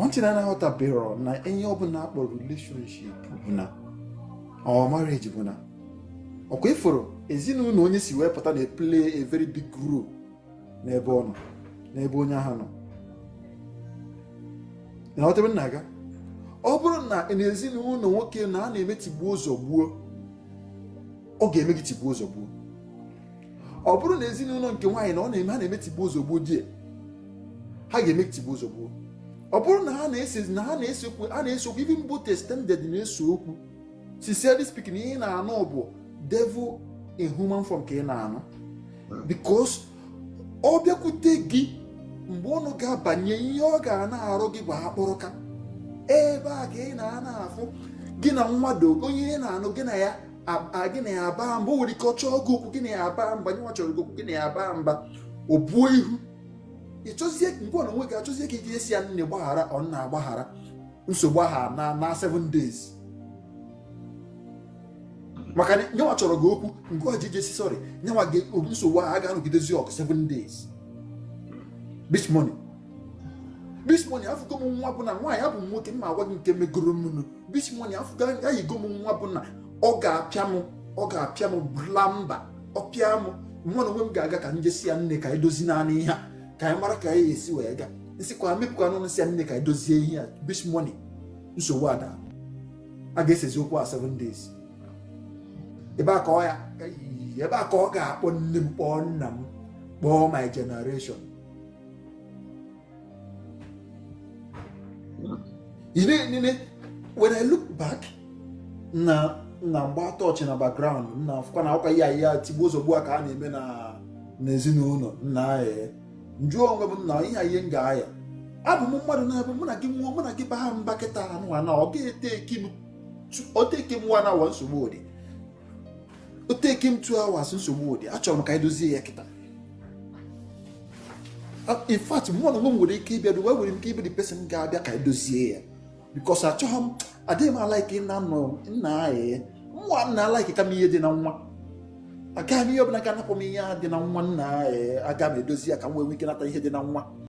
One thing a na-aghọtabero na ihe ọbụla akpọrọ relationship bụ na or marriage bụ na ọkwa ịfụrụ ezinụlọ onye si wee pụta na play a very big role n'ebe ọ nọ, n'ebe onye ahụ nọ. Na-aghọta ebe m na-aga? Ọ bụrụ na n'ezinụlọ nwoke na a na-eme tigbuo zọgbuo, ọ ga-eme gị tigbuo zọgbuo. Ọ bụrụ na ezinụlọ nke nwaanyị na ọ na-eme ha na-eme tigbuo zọgbuo die, ha ga-eme gị tigbuo zọgbuo. Ọ bụrụ na ha na-ese na ha na-ese okwu, ha na-ese okwu, even both extended na-ese okwu. Sincerely speaking, ihe ị na-anụ bụ devil in human form ka ị na-anụ, because ọ bịakwute gị mgbe ụnụ ga-abanye, ihe ọ ga na-arụ gị bụ akpụrụka. Ebe a ka ị na-ana afụ gị na mmadụ onye ị na-anụ, gị na ya gị na ya aba mba. O nwere ike ọ chọọ gị okwu, gị na ya aba mba. Nye nwa chọrọ gị okwu, gị na ya aba mba, o buo ihu. Ị chọzie mgbe ọ na onwe gị achọzie ka iji esi ya, "Nne, gbaghara." Ọ na-agbaghara nsogbu aha na 7 days, maka na nyenwa chọrọ gị okwu nke ọ ji jesi sorry nyenwa gị. Nsogbu ahụ a ga-anọgidezi ọgụ 7 days. Beach money, beach money. Afụgo m nwa bụ na nwaanyị abụ m nwoke mma agwa gị nke megoro m nụ. Beach money, afụgo ayigo m nwa bụ na ọ ga-apịa m, ọ ga-apịa m bụla mba. Ọ pịa m, nwa na onwe m ga-aga ka m jesi ya, "Nne, ka anyị dozi naanị ihe a, ka anyị mara ka anyị esi wee gaa." Nsikwa mepụkwa n'ọnụ si ya, "Nne, ka anyị dozie ihe a." Beach money, nsogbu ada a ga-esezi okwu a 7 days. Ebe a ka ọ ya, ebe a ka ọ ga-akpọ nne m, kpọọ nna m, kpọọ my generation. Ị na-enene, when I look back na mgbe touch na background m na afụkwa na akwa ya ya tigbuo zọgbuo a ka a na-eme na n'ezinụlọ nna ya, njụọ onwe m na ihe a ihe m ga-aya. Abụ m mmadụ na-abụ mụ na gị nwụọ, mụ na gị baa mba kịta anụ na ọ ga-eteki m, o take m 1 hour, nsogbu dị. O take m 2 hours, nsogbu dị. Achọrọ m ka anyị dozie ya kịta. In fact, mụ na onwe m nwere ike ịbịa wee nwere ike ịbụ the person ga-abịa ka anyị dozie ya, because achọghị m, adịghị m a-like nna nọ nna ahụ nwa m na-a-like kama ihe dị na nwa. Agaghị m ihe ọbụla ga-anapụ m ihe ahụ dị na nwa nna ahụ. Aga m edozi ya ka m wee nwee ike nata ihe dị na nwa.